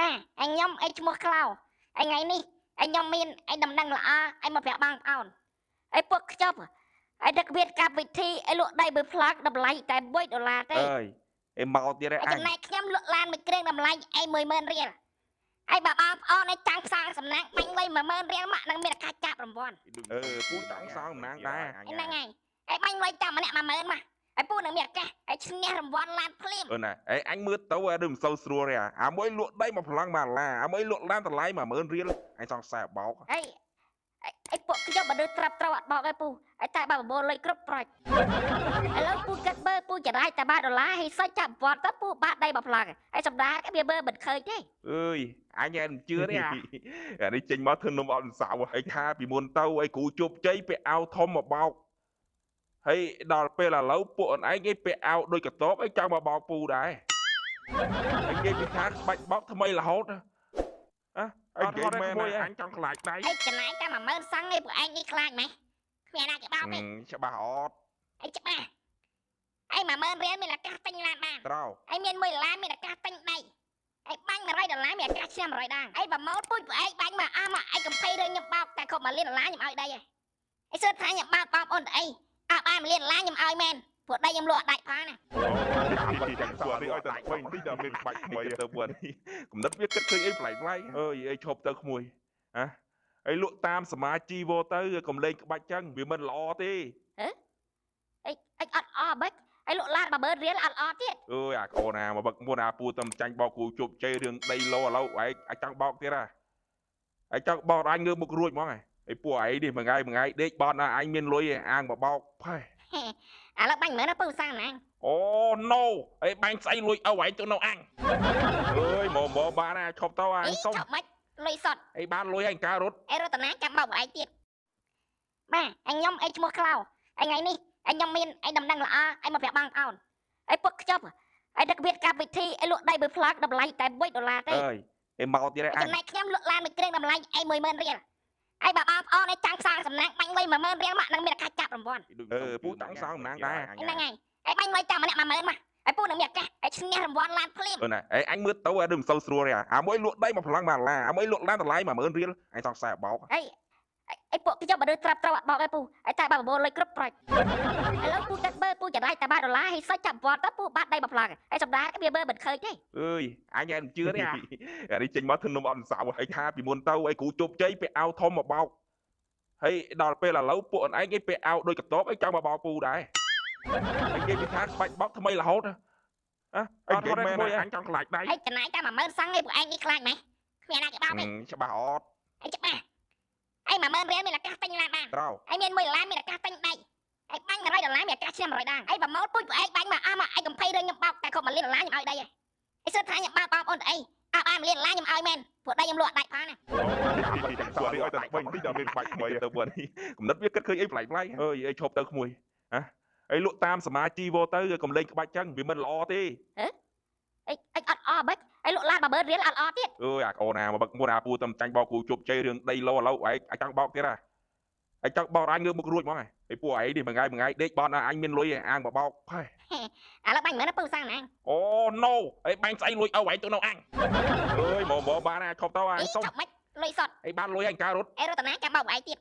បាទអញខ្ញុំអីឈ្មោះក្លោអញថ្ងៃនេះអញខ្ញុំមានអីដំណឹងល្អអញមកប្រាប់បងប្អូនអីពួកខ្ចប់អីដឹកវាកម្មវិធីអីលក់ដីមួយផ្លាកតម្លៃតែ1ដុល្លារទេ អើយអីមកទៀតឯអញ ចំណែកខ្ញុំលក់ឡានមួយគ្រឿងតម្លៃអី10000រៀលអីបើបងប្អូនអីចាំងផ្សងសំណាងបាញ់លុយ10000រៀលមកនឹងមានឱកាសចាប់រង្វាន់ អឺពូតាំងសងតំណាងដែរ ហ្នឹងហើយអីបាញ់លុយចាំម្នាក់10000មកអីពូនឹងមានឱកាសអីឈ្នះរង្វាន់ឡានភ្លាម អឺណាអីអញមើលទៅអីដូចមិនសូវស្រួលទេអាមួយលក់ដីមួយប្លង់1ដុល្លារអាមួយលក់ឡានតម្លៃ10000រៀលអញសង្ស័យបោក អីអីពួកខ្ញុំបើដូចត្រាប់ត្រូវអត់បោកឯពូអីតែបើបបោលុយគ្រប់ប្រូចឥឡូវពូគិតមើលពូចរាយតែ1ដុល្លារហើយសាច់ចាប់វត្តទៅពូបាត់ដីមួយប្លង់អីសម្ដាវាមើលមិនឃើញទេ អើយអញមិនជឿទេអាអានេះចេញមកធ្វើនំអត់សៅអីថាពីមុនទៅអីគ្រូជប់ជ័យពាក់អាវធំមកបោកហើយដល់ពេលឥឡូវពួកអនឯងឯពាក់អាវដូចកតបអីចង់មកបោកពូដែរអីគេពីថាក្បាច់បោកថ្មីរហូតអ่ะអត់ហត់មែនអញចង់ខ្លាចដៃ អីចំណាយតែ10000សង់ឯងពួកឯងនេះខ្លាចម៉េះគ្មានណាគេបោកទេ ច្បាស់អត់ អីច្បាស់អី10000រៀលមានឱកាសទិញឡានបាន ត្រូវ អីមាន1ដុល្លារមានឱកាសទិញដីអីបាញ់100ដុល្លារមានឱកាសឈ្នះ100ដងអីប្រម៉ូទពូជពួកឯងបាញ់មកអស់មកអីកំភៃរឿងខ្ញុំបោកតែគ្រប់1លានដុល្លារខ្ញុំឲ្យដីឯងអីសួរថាខ្ញុំបោកបងប្អូនអីអើបាន1លានដុល្លារខ្ញុំឲ្យមែនព្រោះដីខ្ញុំលក់ដាច់ផងណា បាត់ចាំសក់នេះឲ្យតែវិញតិចដល់មានក្បាច់ថ្មីទៅពួកនេះគំនិតវាគិតឃើញអីប្លែកប្លែកអើយអីឈប់ទៅក្មួយហ៎អីលក់តាមសមាជីវទៅកុំលេងក្បាច់ចឹងវាមិនល្អទេ អីអីអត់អបិចអីលក់ឡាន10000រៀលអត់អទៀត អើយអាកូនអាមកបឹកមុនអាពូតំចាញ់បោកគ្រូជប់ជ័យរឿងដីឡូឥឡូវឯងអាចចង់បោកទៀតហ่ะឯងចង់បោកអញងើបមុខរួចហ្មងឯងពួកឯងនេះមួយថ្ងៃមួយថ្ងៃដេកបត់អញមានលុយអាងមកបោកផេះ ឥឡូវបាញ់មើលណាពូសាំងណា អូ no អីបាញ់ស្អីលុយឪឯងទៅនៅអញអើយមកមកបានណាឈប់ទៅអញសុំ ឈប់មិនលុយសុត អីបានលុយអញការរត់ អីរតនាចាំបោកឯងទៀតបាទអញខ្ញុំអីឈ្មោះក្លោអញថ្ងៃនេះអញខ្ញុំមានអីដំណឹងល្អអីមកប្រាប់បងប្អូនអីពួកខ្ចប់អីដឹកវាកម្មវិធីអីលក់ដីមួយផ្លាកតម្លៃតែ1ដុល្លារទេ អើយអីមកទៀតឯង ចំណែកខ្ញុំលក់ឡានមួយគ្រឿងតម្លៃអី10000រៀលអីបើបងប្អូនអីចាំងផ្សងសំណាងបាញ់លុយ10000រៀលមកនឹងមានឱកាសចាប់រង្វាន់ អឺពូតាំងសងតំណាងដែរ ហ្នឹងហើយអីបាញ់លុយចាំម្នាក់10000មកអីពូនឹងមានឱកាសអីឈ្នះរង្វាន់ឡានភ្លាម អឺណាអីអញមើលទៅអីដូចមិនសូវស្រួលទេអាមួយលក់ដីមួយប្លង់1ដុល្លារអាមួយលក់ឡានតម្លៃ10000រៀលអញសង្ស័យបោក អីអីពួកខ្ញុំបើដូចត្រាប់ត្រូវអត់បោកឯងពូអីតែបើបបោលុយគ្រប់ប្រូចឥឡូវពូគិតមើលពូចរាយតែ1ដុល្លារហើយសាច់ចាប់វត្តទៅពូបាត់ដីមួយប្លង់អីសម្ដាវាមើលមិនឃើញទេ អើយអញមិនជឿទេអានេះចេញមកធ្វើនំអត់សៅអីថាពីមុនទៅអីគ្រូជប់ជ័យពាក់អាវធំមកបោកហើយដល់ពេលឥឡូវពួកអនឯងឯពាក់អាវដូចកតបអីចង់មកបោកពូដែរអីគេពីថាក្បាច់បោកថ្មីរហូតអ่ะអត់ហត់មែនអញចង់ខ្លាចដៃ អីចំណាយតែ10000សង់ឯងពួកឯងនេះខ្លាចម៉េះគ្មានណាគេបោកទេ ច្បាស់អត់ អីច្បាស់អី10000រៀលមានឱកាសទិញឡានបាន ត្រូវ អីមាន1ដុល្លារមានឱកាសទិញដីអីបាញ់100ដុល្លារមានឱកាសឈ្នះ100ដងអីប្រម៉ូទពូជពួកឯងបាញ់មកអស់មកអីកំភៃរឿងខ្ញុំបោកតែគ្រប់1លានដុល្លារខ្ញុំឲ្យដីឯងអីសួរថាខ្ញុំបោកបងប្អូនអីអើបាន1លានដុល្លារខ្ញុំឲ្យមែនព្រោះដីខ្ញុំលក់ដាច់ផងណា បាត់ចាំសក់នេះឲ្យតែវិញតិចដល់មានក្បាច់ថ្មីទៅពួកនេះគំនិតវាគិតឃើញអីប្លែកប្លែកអើយអីឈប់ទៅក្មួយហ៎អីលក់តាមសមាជីវទៅកុំលេងក្បាច់ចឹងវាមិនល្អទេ អីអីអត់អបិចអីលក់ឡាន10000រៀលអត់អទៀត អើយអាកូនអាមកបឹកមុនអាពូតំចាញ់បោកគ្រូជប់ជ័យរឿងដីឡូឥឡូវឯងអាចចង់បោកទៀតហ่ะឯងចង់បោកអញងើបមុខរួចហ្មងឯងពួកឯងនេះមួយថ្ងៃមួយថ្ងៃដេកបត់អញមានលុយអាងមកបោកផេះ ឥឡូវបាញ់មើលណាពូសាំងណា អូ no អីបាញ់ស្អីលុយឪឯងទៅនៅអញអើយមកមកបានណាឈប់ទៅអញសុំ ឈប់មិនលុយសុត អីបានលុយអញការរត់ អីរតនាចាំបោកឯងទៀត